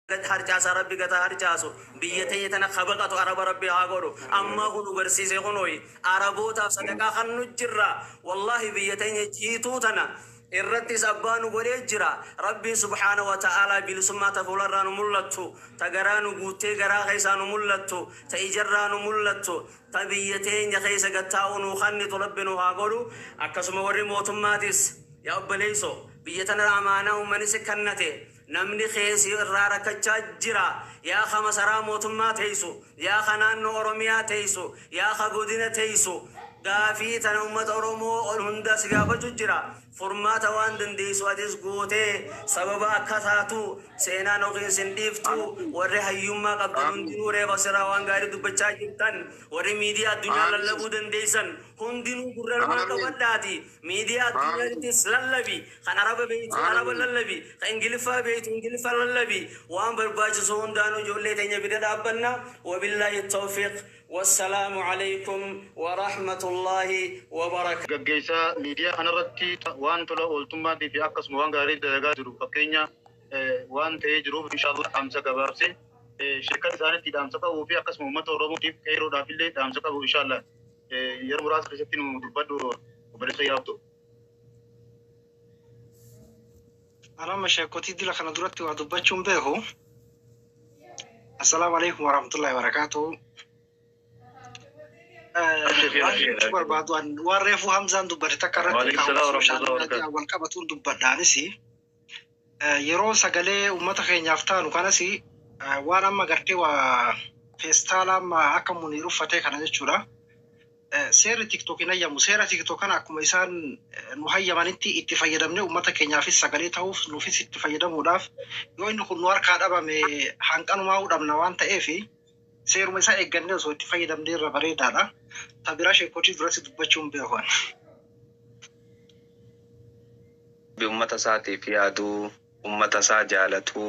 Gad harcaasa rabbi gad haa harcaasu biyya teenya tana ka baqatu araba rabbi haa godhu amma kun nu garsiise kunooyi arabootaaf sadaqaa kannu jirra wallahi biyya teenya jiituu tana irrattis abbaa nu godhee jira rabbiin subhaana wa ta'aalaa bilisummaa ta fuularraa nu mul'attu ta garaa nu guuttee garaa keessaa nu mul'attu ta ijarraa nu mul'attu ta biyya teenya keessa gad taa'uu nuu kannitu rabbi nu haa godhu akkasuma warri mootummaatis yaa obboleeyso biyya tana amaanaa ummani si kannate Namni kee si irraa rakkachaa jira. Yaa ka masaraa mootummaa teessu, yaa ka naannoo Oromiyaa teessu, yaa ka godina teessu, gaafii tana ummata Oromoo hunda si gaafachu jira. Furmaata waan dandeessu atis gootee sababa akka taatu seenaan yookiin sin dhiiftu. Warri hayyummaa qabdan hundinuu reef asirraa waan gaarii dubbachaa jirtan. Warri miidiyaa addunyaa lallabuu dandeessan hundinuu gurra ilmaan qabadhaati. Miidiyaa addunyaattis lallabi. Kan Araba beeytu Araba lallabi, kan Ingiliffaa beeytu Ingiliffa lallabi. Waan barbaachisu hundaanuu ijoollee teenya bira dhaabbanna. Wabillaahi tawfiiq. Wassalaamu Aleykum Warahmatullaahi Wabarakaatuh. Gaggeessaa miidiyaa kanarratti waan tola ooltummaatii fi akkasuma waan gaarii dalagaa jiru fakkeenya waan ta'ee jiruuf inshallah dhaamsa gabaabsee sheekkan isaanitti dhaamsa qabuu fi akkasuma uummata Oromootiif qeerroodhaaf illee dhaamsa qabu inshallah yeroo muraasa keessatti nu dubbadhu obboleessa yaabtu. Anama sheekotii dila kana duratti waa dubbachuun beeku. Assalaamu alaikum warahmatullahi wabarakatuh. Waan jechuu barbaadu an waan reefuu Hamzaan dubbate takka irratti Waalaikum salaam kan sooshaal warahmatullahi miidiyaa wabarakatuh. wal qabatuun dubbadha anis. Yeroo sagalee uummata keenyaaf taanu kanas waan amma gartee waa feestaala amma akka Muniir uffatee kana jechuudha. Seerri TikTok hin hayyamu. Seera TikTok kana akkuma isaan nu hayyamanitti itti fayyadamnee uummata keenyaafis sagalee ta'uuf nuufis itti fayyadamuudhaaf yoo inni kun nu harkaa dhabame hanqanumaa dhabna waan ta'eef seeruma isaa eeggannee osoo itti fayyadamnee irra bareedaadha. Ta biraa sheekotii duratti dubbachuun beeku ani. Ummata isaatiif yaadu, ummata isaa jaalatu,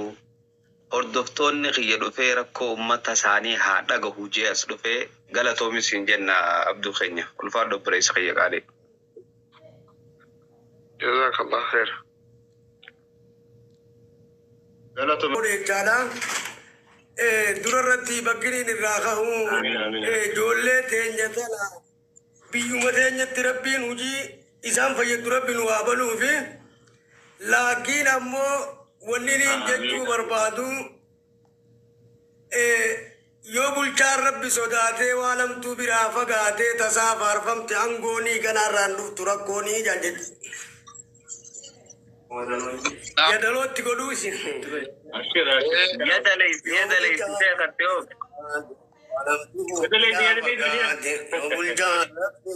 hordoftoonni kiyya dhufee rakkoo ummata isaanii haa dhagahu jee as dhufee galatoomi siin jenna Abduu keenya. Ulfaadhu obboleessa kiyya qaalii. Jazakallah khair. Galatoomi. Jechaadha. Dura irratti bakkiniin irraa kahu ijoollee teenya tana biyyuma teenyatti rabbiin hojii isaan fayyaddu rabbi nu haa banuufi. Laakiin ammoo wanni niin jechuu barbaadu yoo bulchaan rabbi sodaatee waan hamtuu biraa fagaatee tasaa faarfamte angoonii kanaarraan dhuftu rakkoonii jaan jechuudha. Yadalootti godhuu isin. Yadaleessi Yoo yadaleessi bulchaan seeqatte hoo. Yoo bulchaan rabbi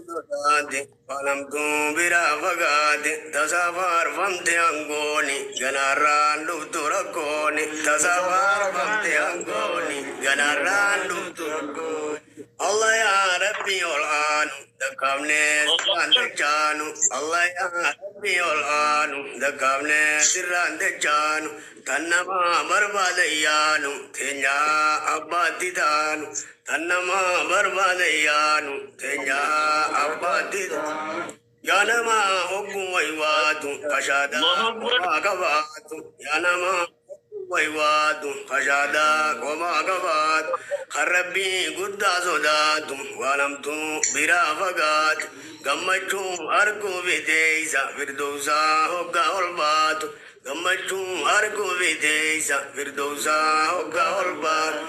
sodaate waan hamtuu biraa fagaate tasaa faarfamte angooni ganaarraan dhuftu rakkooni tasaa faarfamte angooni ganaarraan dhuftu rakkooni. Allah yaa Rabbi ol aanu dhaqqabnee sirraan dachaanu Allah yaa Rabbi ol aanu dhaqqabnee sirraan dachaanu tan namaa barbaada yaanu teenyaa abbaatti taanu tan namaa barbaada yaanu teenyaa abbaatti taanu. Yaa namaa hogguu waywaatu kashaadaa qomaa qabaatu yaa namaa hogguu waywaatu kashaadaa qomaa qabaatu kan rabbii guddaa sodaatu waan hamtuu biraa fagaatu gammachuu arguu fiteeysa firdowsaa hoggaa ol baatu gammachuu arguu fiteeysa firdowsaa hoggaa ol baatu.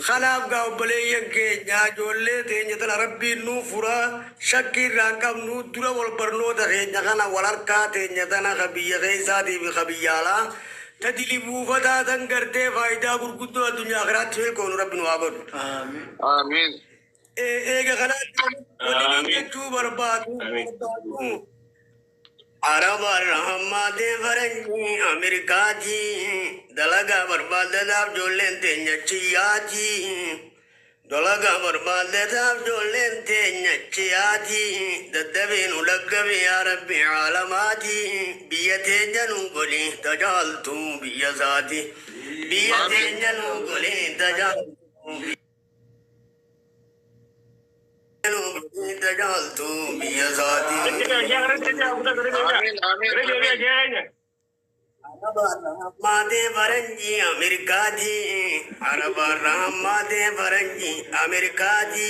Kanaaf gaa obboleeyyan keenya ijoollee teenya tana rabbiin nuu furaa shakkii irraa hin qabnu dura wal barnoota keenya kana wal harkaa teenya tana ka biyya keessaatii fi ka biyya alaa ta dili buufataa tan gartee faayidaa gurguddoo addunyaa akiraatti milkoonu rabbi nu haa godhu. Amiin. Eega kanaatti wanni niin jechuu barbaadu Araba irra hammaatee faranjii Ameerikaati dalagaa barbaadataaf ijoolleen teenya chiyyaati dalagaa barbaadataaf ijoolleen teenya chiyaati daddabee nu dhaggabe yaa rabbi caalamaati biyya teenya nu godhi tajaaltu biyya isaati biyya teenya nu godhi tajaaltu nu godhi tajaaltu biyya isaati. Amiin. Amiin. Amiin. Maatee faranjii Ameerikaati. Arabaarraa maatee faranjii Ameerikaati.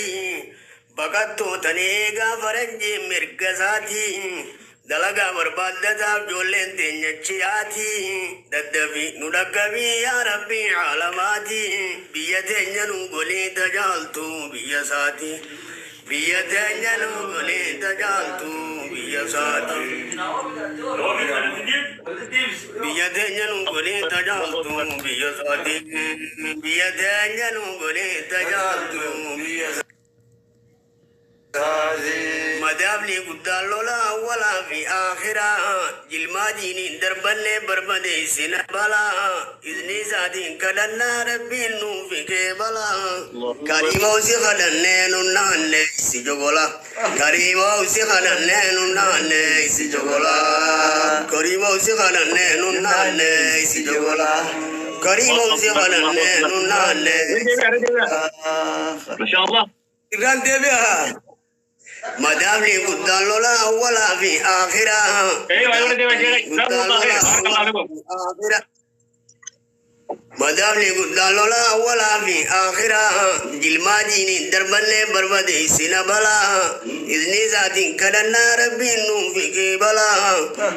Baqattoota eegaa faranjii mirga isaati. Dalagaa barbaaddataaf ijoolleen teenya chi'aati. Daddabii nu dhaqqabii yaa rabbii caalamaati. Biyya teenya nu golii tajaaltu biyya isaati. Biyya teenya nu golii tajaaltu biyya isaati. Biyya teenya nu golii tajaaltu biyya isaati. Biyya teenya nu golii tajaaltu biyya isaati. Madaabni guddaan lola awwalaa fi akhiraa, jilmaa diiniin darbannee barbadeessina balaa, izni isaatiin kadhannaa rabbiin nuuf kee balaa. Kariimoo si kadhannee nun naanne si jogola, kariimoo si kadhannee nun naanne si jogola, kariimoo si kadhannee nun naanne si jogola, kariimoo si kadhannee nun naanne. ما شاء الله. Irraan deebi'a. Madaabni guddaan lola awwalaa fi akhiraa. ايوه ايوه، جزاكم الله خير، بارك الله فيكم. Madaabni guddaan lola awwalaa fi akhiraa, jilmaa diiniin darbannee barbadeessina balaa, izni isaatiin kadhannaa rabbiin nuuf kee balaa.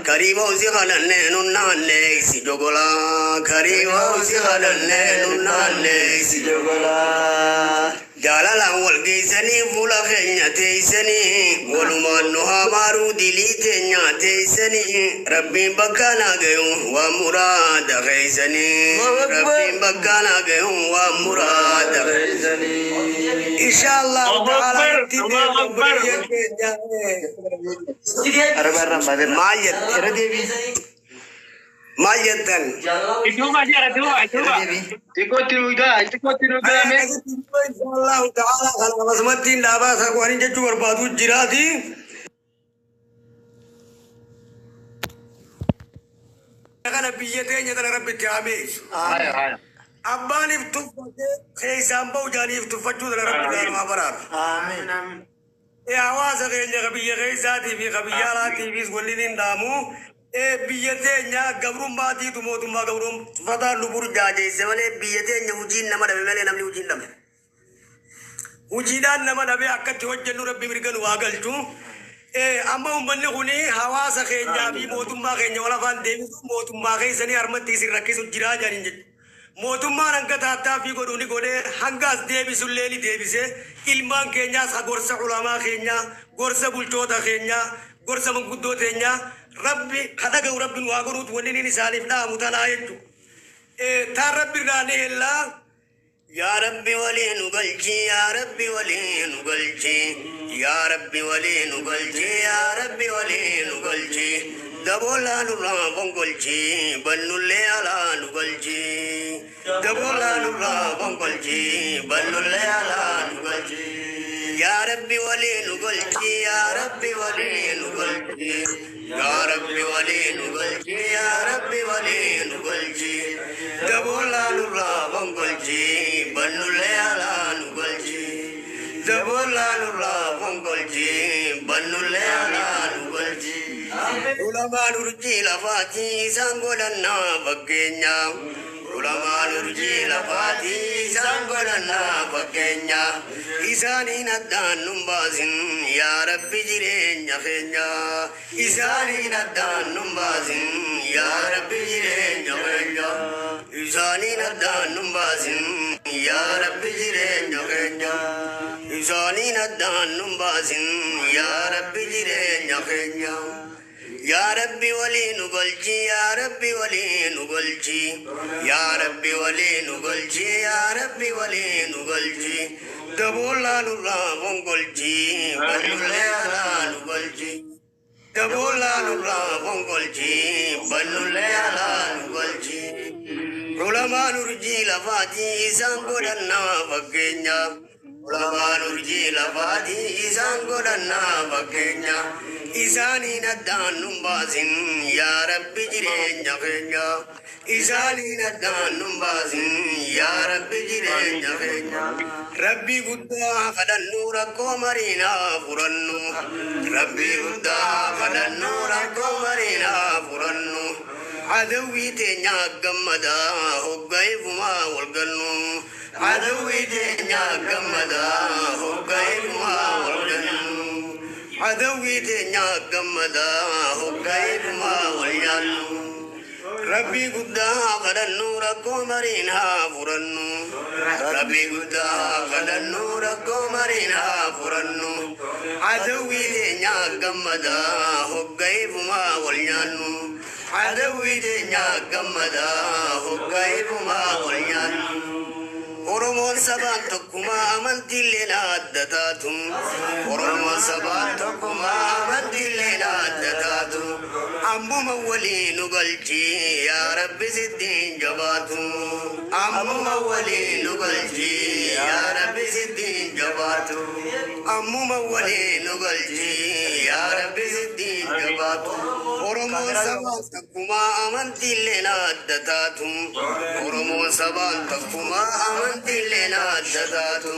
Kariimoo si kadhannee nun naanne si jogolaa, kariimoo si kadhannee nun naanne si jogolaa. Jaalalaan wal geessanii fuula keenya teessanii, walumaan nu hamaaruu dilii teenya teessanii, rabbiin bakka naa gayu waan muraada keeysanii, rabbiin bakka naa gayu waan muraada keeysanii, insha Allah. الله ta'ala. أكبر، الله أكبر. Maal jette, maal jettan? اتوبة جرى، اتوبة اتوبة. Xiqqootti nu gaa, xiqqootti nu gaame. Insha Allah ta'ala kana akkasumattiin dhaabaa isa waan jechuu barbaadu jiraati. Kana biyya teenya tana rabbi itti haameessu. Haya haya. Abbaan if tuffatee keessaan bahu jaaniif tuffachuu tana rabbi gaarumaa baraaru. Ee, hawaasa keenya ka biyya keessaatii fi ka biyya alaatiifis waliin hin dhaamu. Ee, biyya teenya gabrummaatiitu mootummaa gabrumfataa nu burjaajeesse malee biyya teenya hojiin nama dhabe malee namni hojiin dhabe. Hojiidhaan nama dhabe akkatti hojjennu rabbi mirga nu haa galchu. Ee, amma uummanni kuni hawaasa keenyaa fi mootummaa keenya wal afaan deebisu, mootummaa keessanii harmatti isin rakkisu jiraa jedhaniin jechuudha. Mootummaan hanga taattaaffii godhu ni godhee, hanga as deebisullee ni deebise. Ilmaan keenyaas gorsa ulamaa keenyaa, gorsa bulchoota keenyaa, gorsa manguddoo keenyaa rabbi ka dhaga'u rabbi nu haa godhuutu waliin isaaniif dhaamu tanaa jechuudha. Taan rabbi irraa ni hellaa. Yaa Rabbi walii nu galchi, yaa Rabbi walii nu galchi, yaa Rabbi walii nu galchi, yaa Rabbi walii nu galchi. Daboolaa nurraa fonqolchi, bannullee alaa nu galchi. Daboolaa nurraa fonqolchi, bannullee alaa nu galchi. Yaa Rabbi walii nu galchi, yaa Rabbi walii nu galchi. Yaa Rabbi walii nu galchi, yaa Rabbi walii nu galchi. Daboolaa nurraa fonqolchi, bannullee alaa nu galchi. Daboolaa nurraa fonqolchi, bannullee alaa nu galchi. Ulamaan urjii lafaatii isaan godhannaa fakkeenya. Ulamaan urjii lafaatii isaan godhannaa fakkeenya. Isaaniin addaan nun baasin yaa Rabbi jireenya keenya. Isaaniin addaan nun baasin yaa Rabbi jireenya keenya. Isaaniin addaan nun baasin yaa Rabbi jireenya keenya. Isaaniin addaan nun baasin yaa Rabbi jireenya keenya. Yaa Rabbi walii nu galchi, yaa Rabbi walii nu galchi, yaa Rabbi walii nu galchi, yaa Rabbi walii nu galchi. Daboolaa nurraa fonqolchi, bannullee alaa nu galchi. Daboolaa nurraa fonqolchi, bannullee alaa nu galchi. Ulamaan urjii lafaatii isaan godhannaa fakkeenya. Ulamaan urjii lafaatii isaan godhannaa fakkeenya. Isaaniin addaan nun baasin yaa Rabbi jireenya keenya. Isaaniin addaan nun baasin yaa Rabbi jireenya keenya. Rabbi guddaa kadhannu rakkoo mariinaa furannu. Rabbi guddaa kadhannu rakkoo mariinaa furannu. Adawwii teenya gammadaa hoggaifumaa wal gannu. Adawwii teenya gammadaa hoggaifumaa wal gannu. Adawwii teenya gammadaa hoggaifumaa wal nyaannu. Rabbii guddaa kadhannu rakkoo mariin haa furannu. Rabbii guddaa kadhannu rakkoo mariin haa furannu. Adawwii teenya gammadaa hoggaifumaa wal nyaannu. Adawwii teenya gammadaa hoggaifumaa wal nyaannu. Oromoon sabaan tokkummaa amantiillee adda taatu. Oromoon sabaan tokkummaa amantiillee adda taatu. Ammuma waliin nu galchi yaa Rabbi sittiin jabaatu. Ammuma waliin nu galchi yaa Rabbi sittiin jabaatu. Ammuma waliin nu galchi yaa Rabbi sittiin jabaatu. Oromoon sabaan tokkummaa amantiillee adda taatu. Oromoon sabaan tokkummaa amantiillee adda taatu.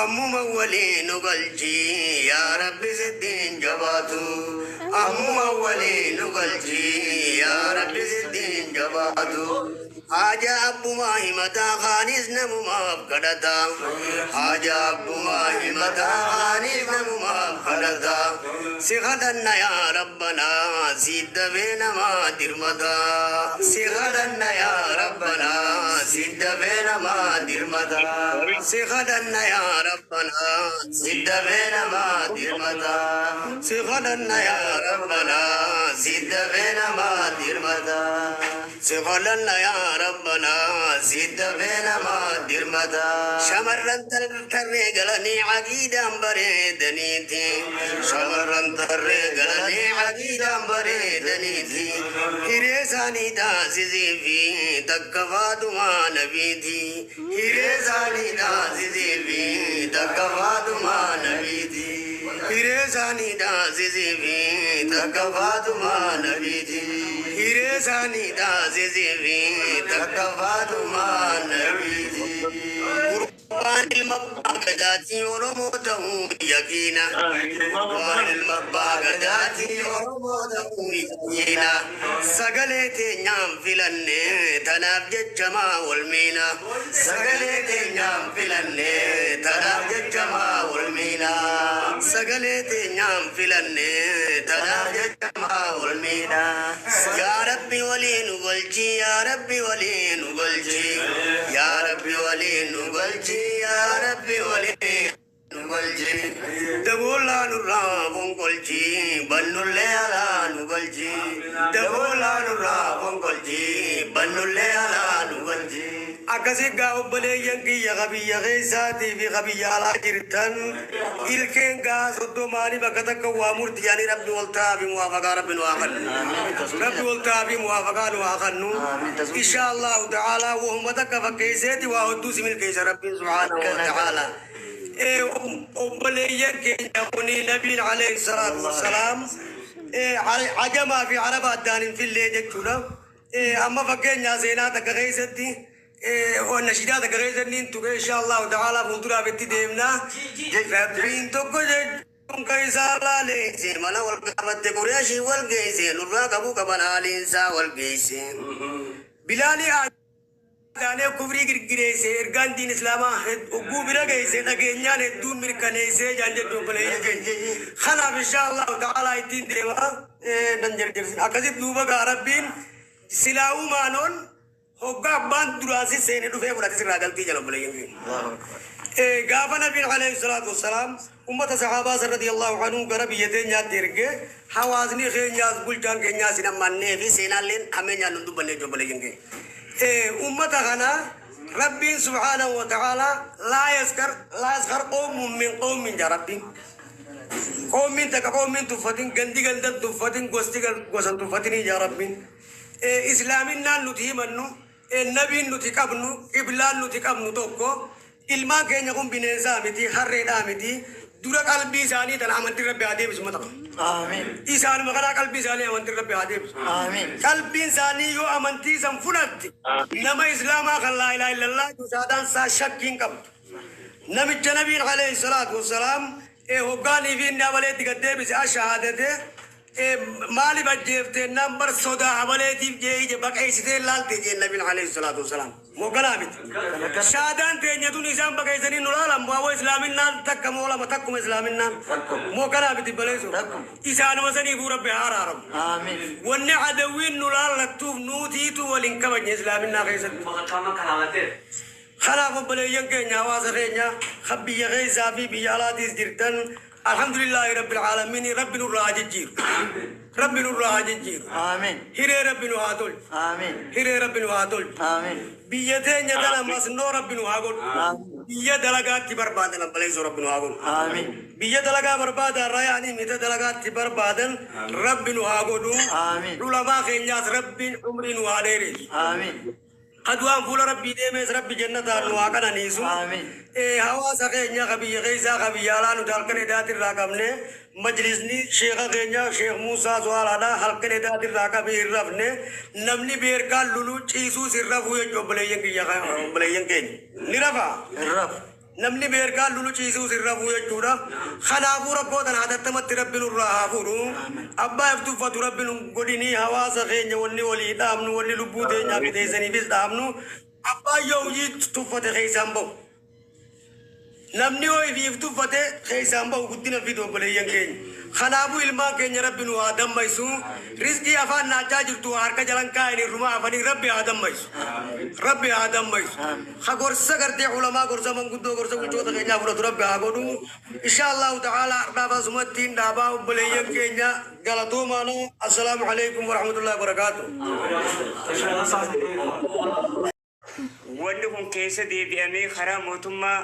Ammuma waliin nu galchi yaa Rabbi sittiin jabaatu. Ammuma waliin nu galchi yaa Rabbi sittiin jabaatu. Haja abbumaa himataa kaanis namumaaf kadhata. Haja abbumaa himataa kaanis namumaaf kadhata. Si kadhanna yaa Rabbanaa si dafee namaa dirmata. Si kadhanna yaa Rabbanaa si dafee namaa dirmata. Si kadhanna yaa Rabbanaa si dafee namaa dirmata. Si kadhanna yaa Rabbanaa si dafee namaa dirmata. Si kadhanna yaa Rabbanaa si dafee namaa dirmata. Shamarran tarree galanii aqiidaan bareedaniiti. Shamarran tarree galanii aqiidaan bareedaniiti. Hiree isaanii taasisee fi takka Faatumaa Nabiiti. Hiree isaanii taasisee fi takka Faatumaa Nabiiti. Hiree isaanii taasisee fi takka Faatumaa Nabiiti. Hiree isaanii taasisee fi takka Faatumaa Nabiiti. Gurbaan ilma abbaa gadaatii Oromoo ta'uu yaqiina. Gurbaan ilma abbaa gadaatii Oromoo ta'uu yaqiina. Sagalee teenyaan filanne tanaaf jechamaa wal miina. Sagalee teenyaan filanne tanaaf jechamaa wal miina. Sagalee teenyaan filanne tanaaf jechamaa wal miina. Yaa Rabbi waliin nu galchi, yaa Rabbi waliin nu galchi. Yaa Rabbi waliin nu galchi, yaa Rabbi waliin nu galchi. Daboolaa nurraa fonqolchi, bannullee alaa nu galchi. Daboolaa nurraa fonqolchi, bannullee alaa nu galchi. Akkasii gaa obboleeyyan kiyya ka biyya keessaatii fi ka biyya alaa jirtan ilkeen gaa soddomaanii bakka takka waa murti Yaani Rabbi wal ta'aa fi muwaafaqaa Rabbi nu haa kennu. Rabbi wal ta'aa fi muwaafaqaa nu haa kennu. Insha Allahu ta'ala wahuma takka fakkeesseeti waa hedduu si milkeessa Rabbiin subhaanahu wa ta'ala. Obboleeyyan keenya kuni nabiin alayhi salaatu wassalaam ajamaa fi araba addaan hin fillee jechuudha. Amma fakkeenyaa seenaa takka keessatti nashiidaa takka keessatti niin tuqe insha Allahu ta'ala fuulduraaf itti deemna. Rabbiin tokko jechuun kan isaa laaleesse mana wal gaafatte Qureeshii wal geesse nurraa qabuu qaban haaliinsaa wal geesse. Bilaalii aadaanee kufrii girgireesse ergaan diin islaamaa hogguu bira geesse dhageenyaan hedduu mirkaneessee jaan jedhu obboleeyyan keenya. Kanaaf insha Allahu ta'ala ittiin deema nan jarjarsin. Akkasitti duuba gaa Rabbiin silaa uumaanoon hoggaa abbaan duraasi seene dhufee fudhate sirraa galtii jala obboleeyyan keenya. Gaafa nabiin alayhi salaatu wassalaam ummata sahaabaa radiyallahu anhu gara biyya teenyaatti erge hawaasni keenyaas bulchaan keenyaas hin Ammannee fi seenaalleen hammeenyaan nun dubbanne obboleeyyan keenya. Ummata kana Rabbiin subhaanahu wa ta'ala laa yaskar laa yaskar qawmun min qawmin jaa Rabbiin. Qawmiin takka qawmiin tuffatin gandi gandan tuffatin gosti gosan tuffatin jaa Rabbiin. Islaaminaan nuti himannu nabiin nuti qabnu qiblaan nuti qabnu tokko ilmaan keenya kun bineensaa miti harreedhaa miti dura qalbii isaanii tana amantii Rabbi haa deebisu mata. Isaanuma kanaa qalbii isaanii amantii Rabbi haa deebisu. Qalbiin isaanii yoo amantii san fudhatte nama islaamaa kan laa ilaaha illallah saadaan isaa shakkii hin qabdu. Namicha nabiin alayhi salaatu wassalaam hoggaanii fi inni abaleetti gad deebise ashahaadate Maaliif ajjeeftee naan bar sodaa habaleetiif jee ija baqeessitee laalte jeen nabiin alayhi salaatu wasalaam. Moo ganaa miti. Shaadaan teenya tun isaan baqeessanii nu laalan waawoo islaaminaan takka moo lama takkuma islaaminaan. Moo ganaa miti baleessu. Isaanuma saniifuu Rabbi haa araaramu. Wanni adawwiin nu laallattuuf nuutiitu waliin kabajne islaaminaa keessatti. Kanaaf obboleeyyan keenya, hawaasa keenya kan biyya keessaa fi biyya alaatiis jirtan, alhamdulillaahi rabbil aalamiin, Rabbi nurraa haa jijjiiru. Rabbi nurraa haa jijjiiru. Hiree Rabbi nu haa tolchu. Hiree Rabbi nu haa tolchu. Biyya teenya tana masnoo Rabbi nu haa godhu. Biyya dalagaatti barbaadan obboleessoo Rabbi nu haa godhu. Biyya dalagaa barbaadan rayaanii mita dalagaatti barbaadan Rabbi nu haa godhu. Ulamaa keenyaas Rabbiin umrii nu haa dheeressu. Kadu'aan fuula Rabbii deemees Rabbi jannataan nu haa qananiisu. Hawaasa keenya ka biyya keessaa ka biyya alaa nuti halkan edaatirraa qabne majlisni sheeka keenya Sheekh Muusaa Zuhaalaadha halkan edaatirraa qabee hin rafne. Namni beerkaan lulu ciisuus hin rafuu jechuudha, obboleeyyan kiyya, obboleeyyan keenya. Ni rafaa? Namni beerkaan lulu ciisuus hin rafuu jechuudha. Kanaafuu rakkoo tana hatattamatti Rabbi nurraa haa fuudhu. Abbaa if tuffatu Rabbi nu godhini. Hawaasa keenya wanni walii dhaabnu, wanni lubbuu teenyaa fi teessaniifis dhaabnu, abbaan yoo hojii tuffate keessaan bahu. Namni yoo ifiif tuffate keessaan bahu guddina fidu, obboleeyyan keenya. Kanaafuu ilmaan keenya Rabbi nu haa dammaysu. Rizqii afaan naachaa jirtu harka jalan kaa'in irrumaa hafanii Rabbi haa dammaysu. Rabbi haa dammaysu. Ha gorsa gartee ulamaa, gorsa manguddoo, gorsa bulchoota keenyaa fudhatu Rabbi haa godhu. Insha Allahu ta'ala har'aaf asumatti hin dhaabaa, obboleeyyan keenya, galatoomaana. Assalaamu alaikum warahmatullahi wabarakaatuh. Wanni kun keessa deebi'amee karaa mootummaa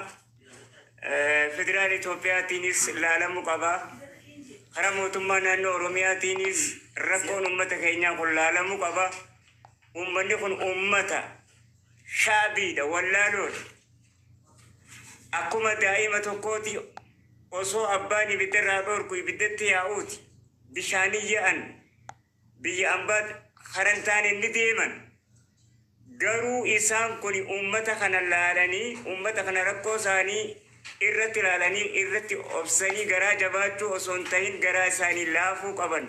federaal Itoophiyaatiinis laalamuu qaba. Karaa mootummaa naannoo Oromiyaatiinis rakkoon uummata keenyaa kun laalamuu qaba. Uummanni kun uummata shaabiidha, wallaaloodha. Akkuma daa'ima tokkooti osoo abbaan ibiddarraa dhorku ibiddatti yaa'uuti. Bishaanii yaa'an biyya ambaa karan taane ni deeman. Garuu isaan kun uummata kana laalanii, uummata kana rakkoo isaanii irratti ilaalanii, irratti obsanii garaa jabaachuu osoo hin ta'in garaa isaanii laafuu qaban.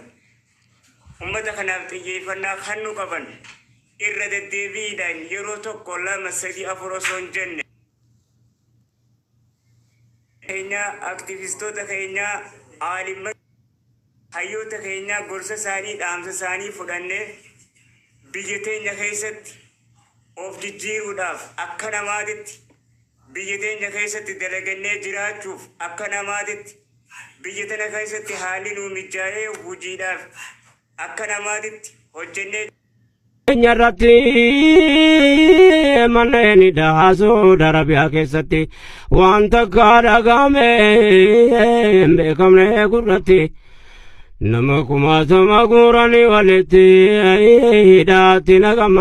Uummata kanaaf xiyyeeffannaa kennuu qaban. Irra deddeebiidhaan yeroo tokko, lama, sadi, afur osoo hin jenne. Keenyaa, aktivistoota keenyaa, aalimma hayyoota keenyaa gorsa isaanii, dhaamsa isaanii fudhannee biyya teenya keessatti of jijjiiruudhaaf, akka namaatitti biyya teenya keessatti dalagannee jiraachuuf, akka namaatitti biyya tana keessatti haalli nuu mijaa'ee hojiidhaaf akka namaatitti hojjennee Keenya irratti manneen hidhaa Saudi Arabiyaa keessatti waan takka dhagahame hin beekamne gurratti nama 10,000 guuranii walitti hidhaatti naqama.